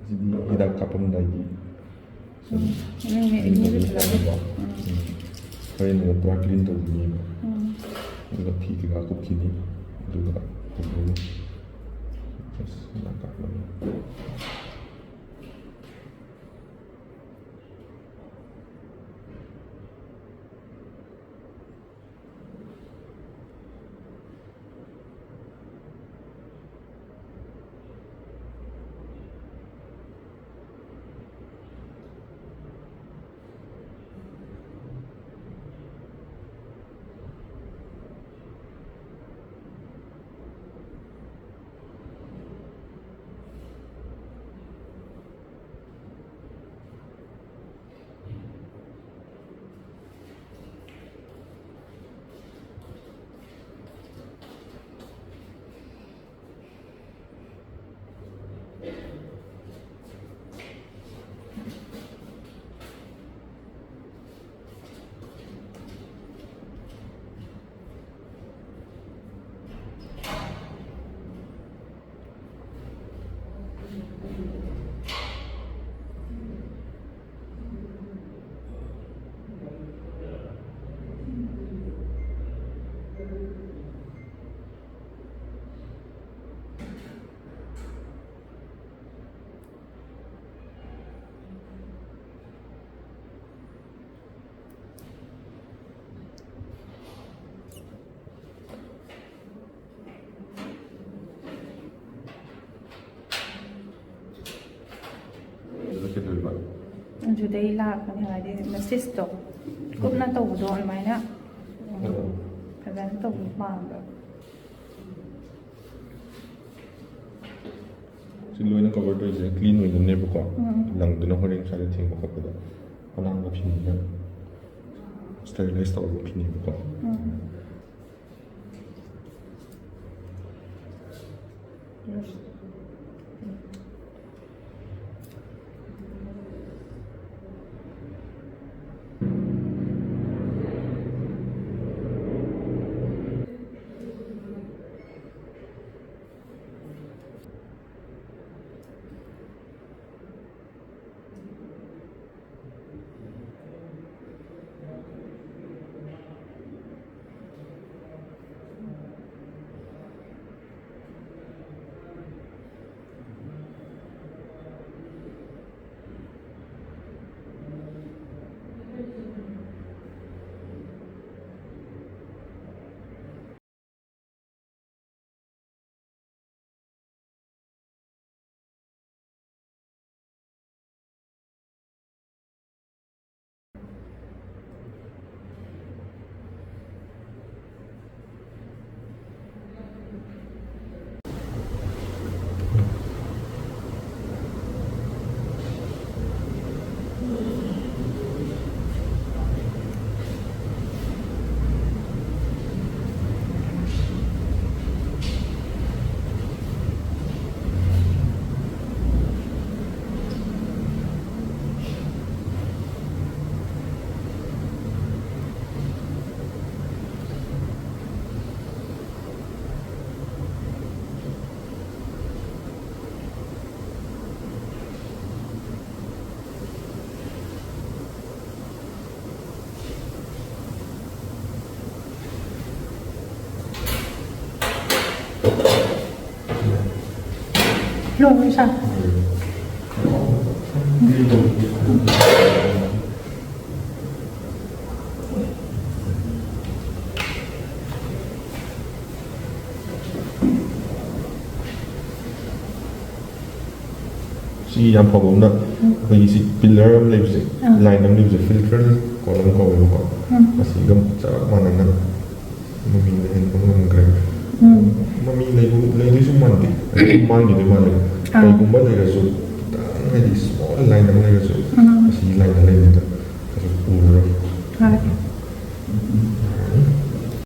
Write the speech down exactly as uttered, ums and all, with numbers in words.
ꯁꯤꯗꯤ ꯍꯤꯗꯥꯛ ꯀꯥꯞꯄꯝꯗꯥꯏꯒꯤ ꯁꯨꯝ ꯎꯝ, ꯎꯝ, clean ꯇꯧꯕꯒꯤ ꯎꯝ, ꯄꯣꯠꯅꯦꯕ꯫ ꯎꯝ꯫ ꯎꯝ꯫ ꯍꯣꯔꯦꯟ ꯑꯃꯨꯛ ꯄꯨꯔꯥ clean ꯇꯧꯗꯣꯏꯅꯦꯕ꯫ ꯎꯝ꯫ ꯑꯗꯨꯒ ꯐꯤ ꯀꯩꯀꯥ ꯀꯨꯞꯈꯤꯅꯤ꯫ ꯑꯗꯨꯒ ꯇꯧꯗꯣꯏꯅꯤ꯫ ꯑꯁ, ꯍꯤꯗꯥꯛ ꯀꯥꯞꯄꯝꯃꯦ꯫ ꯑꯗꯨꯗ ꯀꯩꯗꯧꯔꯤꯕ? ꯑꯗꯨꯗꯩ ꯂꯥꯛꯄꯅꯦ, ꯍꯥꯏꯗꯤ ꯃꯦꯁꯦꯖꯇꯣ ꯀꯨꯞꯅ ꯇꯧꯕꯗꯣ ꯑꯗꯨꯃꯥꯏꯅ ꯎꯝ꯫ ꯐꯖꯅ ꯇꯧꯕ ꯄꯥꯝꯕ꯫ ꯁꯤ ꯂꯣꯏꯅ cover ꯇꯧꯔꯤꯁꯦ clean ꯑꯣꯏꯅꯅꯦꯕꯀꯣ꯫ ꯎꯝ꯫ ꯂꯪꯗꯨꯅ ꯍꯣꯔꯦꯟ ꯁ꯭ꯋꯥꯏꯗ ꯊꯦꯡꯕ ꯈꯣꯠꯄꯗ ꯑꯅꯥꯟꯕ ꯐꯤꯅꯤꯅ sterilize ꯇꯧꯔꯕ ꯐꯤꯅꯦꯕꯀꯣ꯫ ꯎꯝ꯫ ꯂꯣꯏꯔꯦ ꯁꯥꯔ꯫ ꯁꯤ ꯌꯥꯝ ꯐꯕ ꯑꯃꯅ, ꯑꯩꯈꯣꯏꯒꯤ ꯁꯤ ꯄꯤꯂꯔ ꯑꯃ ꯂꯩꯕꯁꯦ, ꯑꯥ꯫ ꯂꯥꯏꯟ ꯑꯃ ꯂꯩꯕꯁꯦ ꯐꯤꯜꯇꯔ ꯀꯣꯂꯝ ꯀꯧꯋꯦꯕꯀꯣ꯫ ꯎꯝ꯫ ꯑꯁꯤꯒ ꯆꯞ ꯃꯥꯟꯅꯅ ꯃꯃꯤ ꯂꯩꯍꯟꯕ ꯉꯝꯈ꯭ꯔꯦ꯫ ꯎꯝ꯫ ꯃꯃꯤ ꯂꯩꯕ, ꯂꯩꯗꯣꯏꯁꯨ ꯃꯥꯟꯗꯦ, ꯑꯗꯨꯝ ꯃꯥꯡꯈꯤꯗꯣꯏ ꯃꯥꯜꯂꯦ꯫ ꯑꯥ꯫ ꯀꯩꯒꯨꯝꯕ ꯂꯩꯔꯁꯨ, ꯈꯤꯇꯪ ꯍꯥꯏꯗꯤ ꯁ꯭ꯃꯣꯜ ꯂꯥꯏꯟ ꯑꯃ ꯂꯩꯔꯁꯨ, ꯎꯝ꯫ ꯑꯁꯤꯒꯤ ꯂꯥꯏꯟꯗ ꯂꯩꯕꯗ ꯀꯩꯁꯨ ꯎꯔꯔꯣꯏ꯫ ꯍꯣꯏ꯫